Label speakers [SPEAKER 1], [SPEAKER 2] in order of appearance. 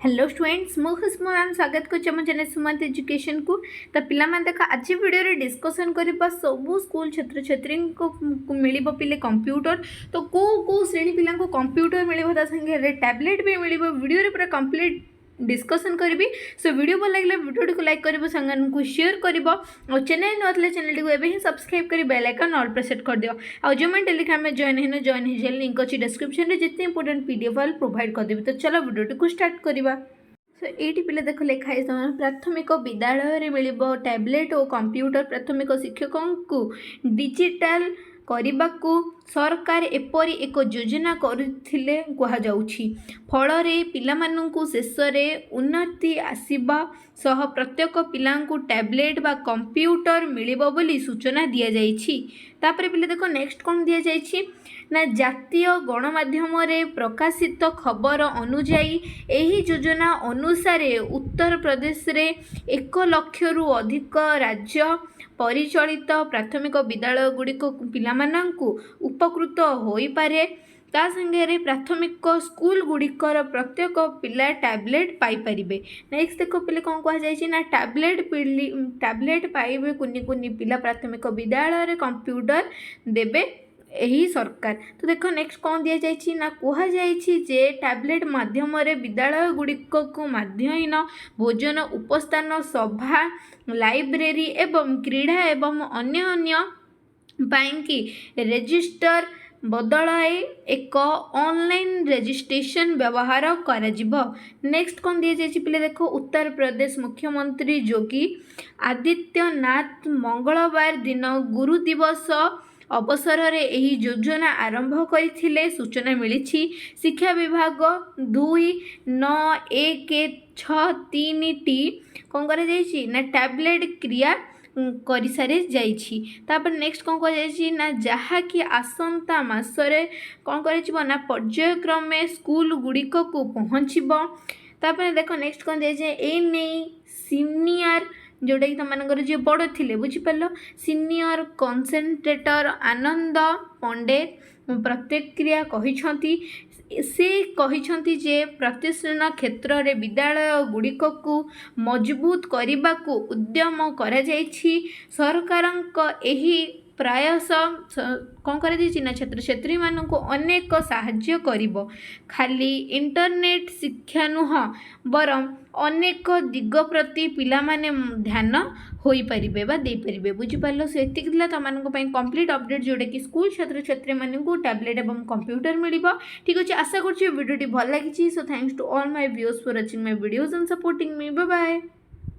[SPEAKER 1] Hello students, ମୁଁ ଖୁଷ୍ମୁ ma'am ସ୍ୱାଗତ କରୁଛି ଆମ ଚ୍ୟାନେଲ୍ ସୁମନ୍ତ ଏଜୁକେସନ୍କୁ। ତ ପିଲାମାନେ ଦେଖ, ଆଜି ଭିଡ଼ିଓରେ ଡିସ୍କସନ୍ କରିବା ସବୁ ସ୍କୁଲ ଛାତ୍ରଛାତ୍ରୀଙ୍କୁ ମିଳିବ ପିଲେ କମ୍ପ୍ୟୁଟର। ତ କେଉଁ କେଉଁ ଶ୍ରେଣୀ ପିଲାଙ୍କୁ କମ୍ପ୍ୟୁଟର ମିଳିବ, ତା ସାଙ୍ଗରେ ଟ୍ୟାବଲେଟ୍ ବି ମିଳିବ, ଭିଡ଼ିଓରେ ପୁରା କମ୍ପ୍ଲିଟ୍ ଡିସ୍କସନ୍ କରିବି। ସୋ ଭିଡ଼ିଓ ଭଲ ଲାଗିଲେ ଭିଡ଼ିଓଟିକୁ ଲାଇକ୍ କରିବ, ସାଙ୍ଗମାନଙ୍କୁ ସେୟାର କରିବ ଆଉ ଚ୍ୟାନେଲ୍ ନୂଆ ଥିଲେ ଚ୍ୟାନେଲଟିକୁ ଏବେ ହିଁ ସବସ୍କ୍ରାଇବ୍ କରି bell icon all press set କରିଦିଅ। ଆଉ ଯେଉଁମାନେ ଟେଲିଗ୍ରାମରେ ଜଏନ୍ ହେଇନ, ଜଏନ୍ ହେଇଯାଅ। ଲିଙ୍କ୍ ଅଛି ଡେସ୍କ୍ରିପ୍ସନ୍ରେ, ଯେତେ important PDF file provide କରିଦେବି। ତ ଚାଲ, ଭିଡ଼ିଓଟିକୁ ଷ୍ଟାର୍ଟ କରିବା। ସୋ ଏଇଠି ପିଲା ଦେଖ, ଲେଖା ହେଇଛି ତମର ପ୍ରାଥମିକ ବିଦ୍ୟାଳୟରେ ମିଳିବ ଟ୍ୟାବଲେଟ୍ ଓ କମ୍ପ୍ୟୁଟର। ପ୍ରାଥମିକ ଶିକ୍ଷକଙ୍କୁ ଡିଜିଟାଲ କରିବାକୁ ସରକାର ଏପରି ଏକ ଯୋଜନା କରୁଥିଲେ କୁହାଯାଉଛି। ଫଳରେ ପିଲାମାନଙ୍କୁ ଶେଷରେ ଉନ୍ନତି ଆସିବା ସହ ପ୍ରତ୍ୟେକ ପିଲାଙ୍କୁ ଟ୍ୟାବଲେଟ୍ ବା କମ୍ପ୍ୟୁଟର ମିଳିବ ବୋଲି ସୂଚନା ଦିଆଯାଇଛି। ତାପରେ ପିଲା ଦେଖ, ନେକ୍ସଟ କ'ଣ ଦିଆଯାଇଛି ନା, ଜାତୀୟ ଗଣମାଧ୍ୟମରେ ପ୍ରକାଶିତ ଖବର ଅନୁଯାୟୀ ଏହି ଯୋଜନା ଅନୁସାରେ ଉତ୍ତରପ୍ରଦେଶରେ 1 ଲକ୍ଷରୁ ଅଧିକ ରାଜ୍ୟ ପରିଚାଳିତ ପ୍ରାଥମିକ ବିଦ୍ୟାଳୟ ଗୁଡ଼ିକ ପିଲାମାନଙ୍କୁ ଉପକୃତ ହୋଇପାରେ। ତା ସାଙ୍ଗରେ ପ୍ରାଥମିକ ସ୍କୁଲ ଗୁଡ଼ିକର ପ୍ରତ୍ୟେକ ପିଲା ଟ୍ୟାବଲେଟ୍ ପାଇପାରିବେ। ନେକ୍ସଟ ଦେଖ ପିଲେ, କ'ଣ କୁହାଯାଇଛି ନା, ଟ୍ୟାବଲେଟ୍ ପାଇବେ କୁନି କୁନି ପିଲା ପ୍ରାଥମିକ ବିଦ୍ୟାଳୟରେ, କମ୍ପ୍ୟୁଟର ଦେବେ ଏହି ସରକାର। ତ ଦେଖ, ନେକ୍ସଟ କ'ଣ ଦିଆଯାଇଛି ନା, କୁହାଯାଇଛି ଯେ ଟ୍ୟାବଲେଟ୍ ମାଧ୍ୟମରେ ବିଦ୍ୟାଳୟ ଗୁଡ଼ିକକୁ ମଧ୍ୟାହ୍ନ ଭୋଜନ ଉପସ୍ଥାନ, ସଭା, ଲାଇବ୍ରେରୀ ଏବଂ କ୍ରୀଡ଼ା ଏବଂ ଅନ୍ୟ ଅନ୍ୟ ପାଇଁକି ରେଜିଷ୍ଟର ବଦଳାଇ ଏକ ଅନଲାଇନ୍ ରେଜିଷ୍ଟ୍ରେସନ୍ ବ୍ୟବହାର କରାଯିବ। ନେକ୍ସଟ କ'ଣ ଦିଆଯାଇଛି ପିଲେ ଦେଖ, ଉତ୍ତରପ୍ରଦେଶ ମୁଖ୍ୟମନ୍ତ୍ରୀ ଯୋଗୀ ଆଦିତ୍ୟନାଥ ମଙ୍ଗଳବାର ଦିନ ଗୁରୁ ଦିବସ ଅବସରରେ ଏହି ଯୋଜନା ଆରମ୍ଭ କରିଥିଲେ ସୂଚନା ମିଳିଛି। ଶିକ୍ଷା ବିଭାଗ 29163ଟି କ'ଣ କରାଯାଇଛି ନା, ଟ୍ୟାବଲେଟ୍ କ୍ରିୟା କରିସାରି ଯାଇଛି। ତାପରେ ନେକ୍ସଟ କ'ଣ କୁହାଯାଇଛି ନା, ଯାହାକି ଆସନ୍ତା ମାସରେ କ'ଣ କରାଯିବ ନା, ପର୍ଯ୍ୟାୟକ୍ରମେ ସ୍କୁଲ ଗୁଡ଼ିକକୁ ପହଞ୍ଚିବ। ତାପରେ ଦେଖ, ନେକ୍ସଟ କ'ଣ ଦିଆଯାଇଛି? ଏ ନେଇ ସିନିୟର, ଯେଉଁଟାକି ତୁମମାନଙ୍କର ଯିଏ ବଡ଼ ଥିଲେ, ବୁଝିପାରିଲ, ସିନିୟର କନସେଣ୍ଟ୍ରେଟର ଆନନ୍ଦ ପଣ୍ଡେ ପ୍ରତିକ୍ରିୟା କହିଛନ୍ତି। ସେ କହିଛନ୍ତି ଯେ ପ୍ରତିଷ୍ଠାନ କ୍ଷେତ୍ରରେ ବିଦ୍ୟାଳୟ ଗୁଡ଼ିକକୁ ମଜବୁତ କରିବାକୁ ଉଦ୍ୟମ କରାଯାଇଛି। ସରକାରଙ୍କ ଏହି ପ୍ରୟାସ କ'ଣ କରାଯାଇଛି ନା, ଛାତ୍ରଛାତ୍ରୀମାନଙ୍କୁ ଅନେକ ସାହାଯ୍ୟ କରିବ। ଖାଲି ଇଣ୍ଟରନେଟ୍ ଶିକ୍ଷା ନୁହଁ, ବରଂ ଅନେକ ଦିଗ ପ୍ରତି ପିଲାମାନେ ଧ୍ୟାନ ହୋଇପାରିବେ ବା ଦେଇପାରିବେ। ବୁଝିପାରିଲ? ସେ ଏତିକି ଥିଲା ତୁମମାନଙ୍କ ପାଇଁ କମ୍ପ୍ଲିଟ୍ ଅପଡ଼େଟ୍, ଯେଉଁଟାକି ସ୍କୁଲ ଛାତ୍ରଛାତ୍ରୀମାନଙ୍କୁ ଟ୍ୟାବଲେଟ୍ ଏବଂ କମ୍ପ୍ୟୁଟର ମିଳିବ। ଠିକ୍ ଅଛି, ଆଶା କରୁଛି ଭିଡ଼ିଓଟି ଭଲ ଲାଗିଛି। So thanks to all my viewers for watching my videos and supporting me. Bye.